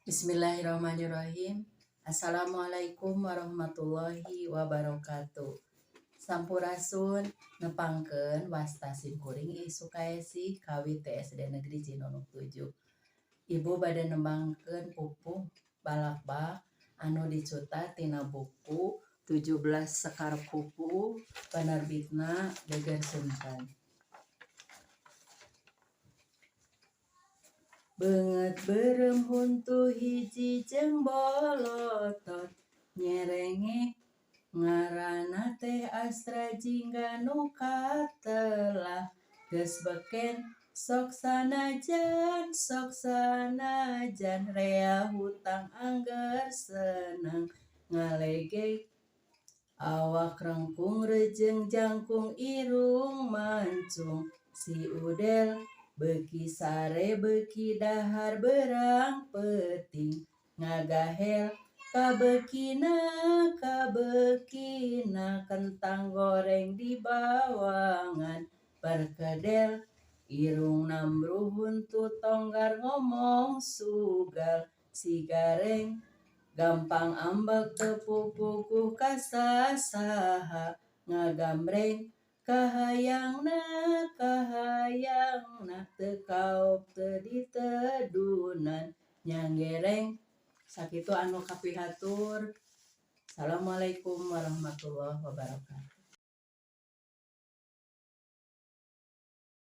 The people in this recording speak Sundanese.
Bismillahirrahmanirrahim. Assalamualaikum warahmatullahi wabarakatuh. Sampurasun, nepangkeun wasta simkuring Iis Sukaesih kawit ti SD Negeri Cinunuk 7. Ibu bade nembangkeun pupuh balakbak anu dicuta tina buku 17 Sekar Pupuh, penerbitna Geger Sunten. Beungeut beureum huntu hiji jeung bolotot nyerengeh ngaranna teh Astra Jingga nu katelah geus beken sok sanajan rea hutang angger seneng ngalegeg awak rengkung rejeung jangkung irung mancung si Udel beuki sare beuki dahar beurang peuting ngagahel kabeukina kabeukina kentang goreng di bawangan perkedel irung nambruh huntu tonggar ngomong sugal si Gareng gampang ambek teu pupuguh ka sasaha ngagambreng kahayangna kahayangna teu kaop teu ditedunan nyanggereng. Sakitu anu kapihatur. Assalamualaikum warahmatullahi wabarakatuh.